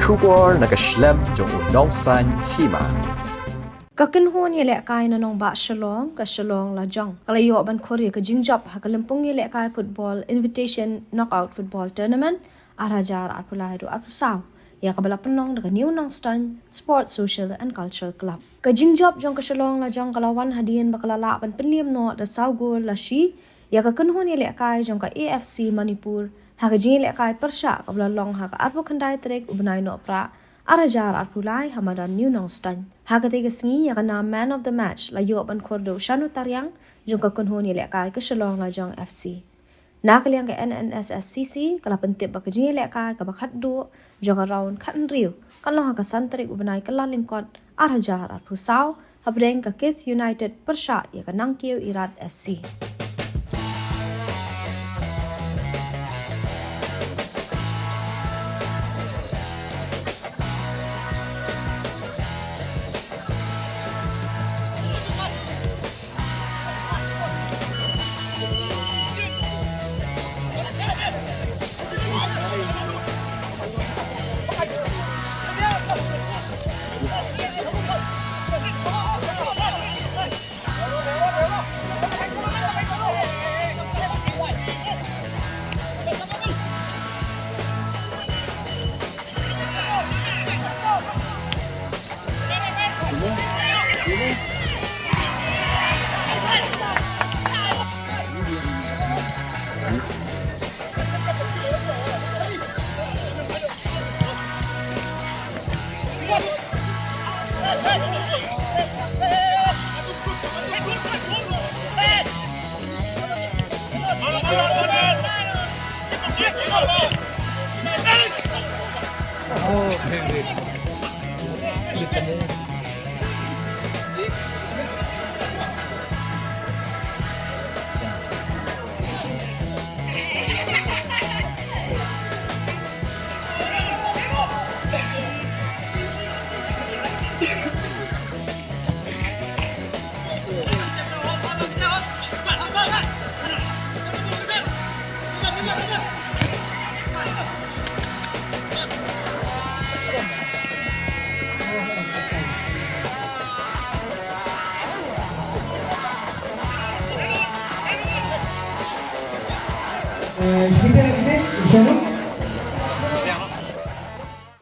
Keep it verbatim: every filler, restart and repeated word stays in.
Khubor na ka shlem jong u nongsan hima. Ka kynhun ïalehkai na nongbah Shillong, ka Shillong Lajong, ka la ïoh ban khur ïa ka jingjop ha ka lympung ïalehkai football Invitation Knockout Football Tournament ar hajar arphew lai haduh arphew saw, ïa kaba la pynlong da ka New Nongstoiñ Sport, Social and Cultural Club. Ka jingjop jong ka Shillong Lajong ka la wan hadien ba ka la lah ban pynliem noh da saw gol la shi ïa ka kynhun ïalehkai jong ka A F C Manipur ha ka jingïalehkai pyrshah kaba la long ha ka arphew khyndai tarik u bnai Nohprah ar hajar arphew lai ha madan New Nongstoiñ. Ha katei ka sngi, ïa ka nam Man of the Match la ïoh ban khur da u Shanu Tariang jong ka kynhun ïalehkai ka Shillong Lajong F C. Na ka liang ka N N S S C C ka la pyntip ba ka jingïalehkai kaba khatduh jong ka round khathynriew kan long ha ka san tarik u bnai Kyllalyngkot ar hajar arphew saw hapdeng ka Keith United pyrshah ïa ka Nangkiew Irat S C.